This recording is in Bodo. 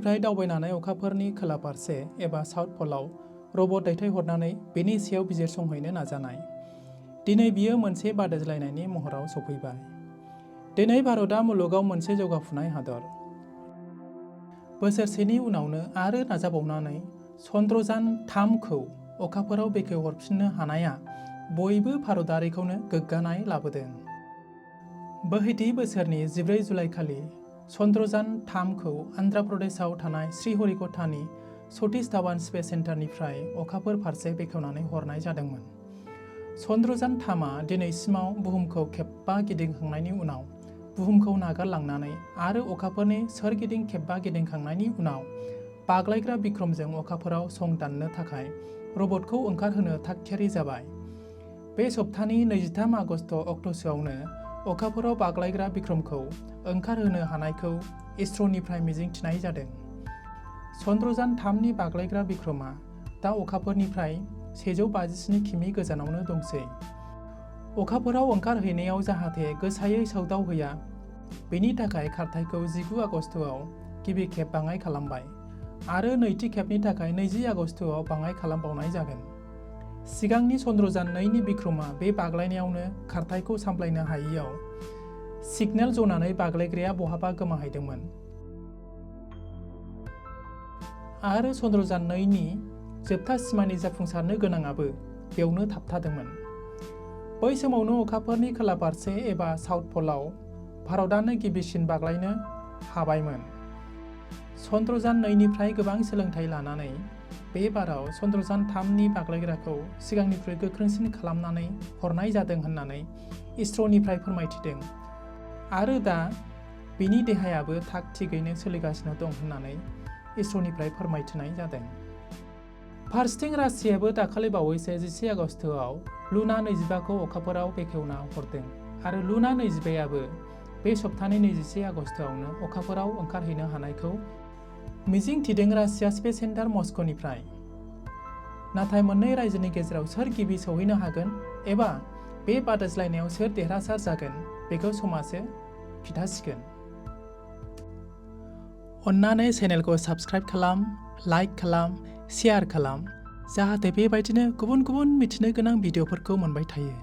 साननिफ्राय दावबायनानै अखाफोरनि खोला फारसे एबा साउथ पलाव रबट दैथायहरनानै बेनि सायाव बिजिरसंहैनो नाजानाय। दिनै बियो मोनसे बादायज्लायनायनि महराव सफैबाय। दिनै भारतआ मुलुगाव मोनसे जौगाफुनाय हादर। बोसोरसेनि उनावनो आरो नाजाबावनानै चन्द्रयान-3खौ अखाफोराव बेखेवहरफिननो हानाया बयबो भारतारिखौनो गोग्गानाय लाबोदों। बोहैथि बोसोरनि 14 जुलाइखालि चन्द्रयान-3खौ आन्ध्र प्रदेशआव थानाय श्रीहरिक'टानि सतीश धावान स्पेस सेन्टारनिफ्राय अखाफोर फारसे बेखेवनानै हरनाय जादोंमोन। चन्द्रयान-3आ दिनैसिमाव बुहुमखौ खेबबा गिदिंखांनायनि उनाव बुहुमखौ नागारलांनानै आरो अखाफोरनि सोरगिदिं खेबबा गिदिंखांनायनि उनाव बाग्लायग्रा बिक्रमजों अखाफोराव सं दाननो थाखाय रबटखौ ओंखारहोनो थागथियारि जाबाय। बे सप्तानि 23 आगस्ट अक्ट'सोआवनो अखाफोराव बाग्लायग्रा बिक्रमखौ ओंखारहोनो हानायखौ इसर'निफ्राय मिजिंथिनाय जादों। चन्द्रयान-3नि बाग्लायग्रा बिक्रमा दा अखाफोरनिफ्राय 157 किमि गोजानावनो दंसै। अखाफोराव ओंखारहैनायाव जाहाथे गोसायै सौदावहैया बेनि थाखाय खारथाइखौ 19 आगस्तआव गिबि खेब बाङाइ खालामबाय आरो नैथि खेबनि थाखाय 20 आगस्तआव बाङाइ खालामबावनाय जागोन। सिगांनि चन्द्रयान-2नि बिक्रमा बे बाग्लायनायावनो खारथाइखौ सामलायनो हायैयाव सिगनेल जनानै बाग्लायग्राया बहाबा गोमाहैदोंमोन आरो चन्द्रयान-2नि जोबथा सिमानि जाफुंसारनो गोनाङाबो बेयावनो थाबथादोंमोन। बै समावनो अखाफोरनि खोला फारसे एबा साउथ पलाव भारतआनो गिबिसिन बाग्लायनो हाबायमोन। चन्द्रयान-2निफ्राय गोबां सोलोंथाइ लानानै बे बाराव चन्द्रयान-3नि बाग्लायग्राखौ सिगांनिख्रुइ गोख्रोंसिन खालामनानै हरनाय जादों होननानै इसर'निफ्राय फोरमायथिदों आरो दा बिनि देहायाबो थाग थिगैनो सोलिगासिनो दं होननानै इसर'निफ्राय फोरमायथिनाय जादों। फारसेथिं रासियाबो दाखालि बावैसो 11 आगस्तआव लुना 25खौ अखाफोराव बेखेवना हरदों आरो लुना 25आबो बे सप्तानि 21 आगस्तआवनो अखाफोराव ओंखारहैनो हानायखौ मिजिं थिदों रासिया स्पेस सेन्टार मस्क'निफ्राय। नाथाय मोननै रायजोनि गेजेराव सोर गिबि सौहैनो हागोन एबा बे बादायज्लायनायाव सोर देरहासार जागोन बेखौ समासो खिन्थासिगोन। अन्नानै चेनेलखौ साबस्क्राइब खालाम, लाइक खालाम, शेयार खालाम जाहाथे बेबायदिनो गुबुन गुबुन मिथिनो गोनां भिडिअफोरखौ मोनबाय थायो।